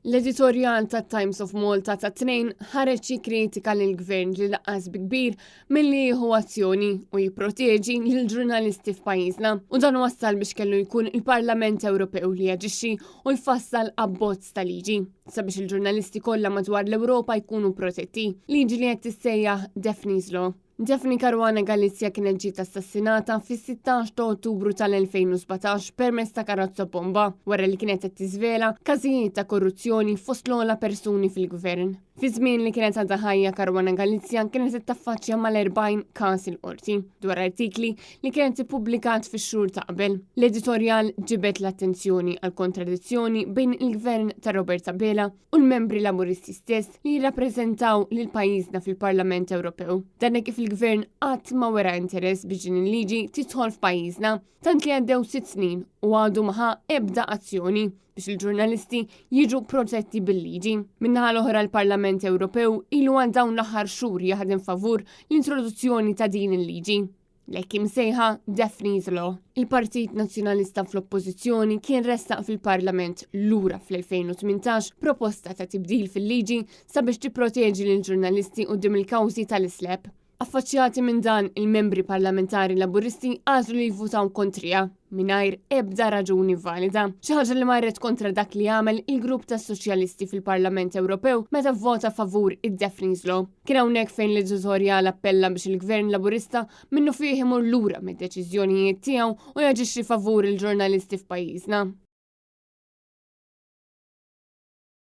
L-editorjal tat-Times of Malta tat-Tnejn ħareġ jikkritika lill-Gvern li laqqas bi kbir milli jieħu azzjoni u jipproteġi lill-ġurnalisti f'pajjiżna u dan wassal biex kellu jkun il-Parlament Ewropew li jaġixxi u jfassal abbozz ta' liġi sabiex il-ġurnalisti kollha madwar l-Ewropa jkunu protetti, liġi li qed tissejjaħ Daphne's Law. Daphne Caruana Galizia kienet ġiet assassinata fis-16 ta' Ottubru tal-2017 permezz ta' karozza bomba wara li kienet qed tiżvela każijiet ta' korruzzjoni fost l-ogħla persuni fil-gvern. Fi żmien li kienet għadha ħajja Caruana Galizia kienet qed taffaċċja mal-40 każ il-qorti dwar artikli li kienet ippubblikat fix-xhur ta' qabel. L-editorjal ġibed l-attenzjoni għal kontradizzjoni bejn il-gvern ta' Robert Abela u l-membri Laburisti stess li jirrappreżentaw lil pajjiżna fil-Parlament Ewropew. Dan hekk kif il-Gvern qatt ma wera interess biex din il-liġi tidħol f'pajjiżna, tant li għaddew 6 snin u għadu ma ħa ebda azzjoni biex il-ġurnalisti jiġu protetti bil-liġi. Min-naħa l-oħra l-Parlament Ewropew ilu għal dawn l-aħħar xhur jaħdem favur l-introduzzjoni ta' din il-liġi l-hekk imsejħa Daphne's Law. Il-Partit Nazzjonalista fl-Oppożizzjoni kien ressaq fil-Parlament lura fl-2018 proposta ta' tibdil fil-liġi sabiex tipproteġi lill-ġurnalisti quddiem il-kawżi tal-SLAPP. Affaċċjati minn dan, il-membri parlamentari Laburisti għażlu li jivvutaw kontriha mingħajr ebda raġuni valida. Xi ħaġa li marret kontra dak li għamel il-grupp tas Soċjalisti fil-Parlament Ewropew meta vvota favur id-Daphne's Law. Kien hawnhekk fejn l-editorjal appella biex il-Gvern Laburista minnufih imur lura mid-deċiżjonijiet tiegħu u jaġixxi favur il-ġurnalisti f'pajjiżna.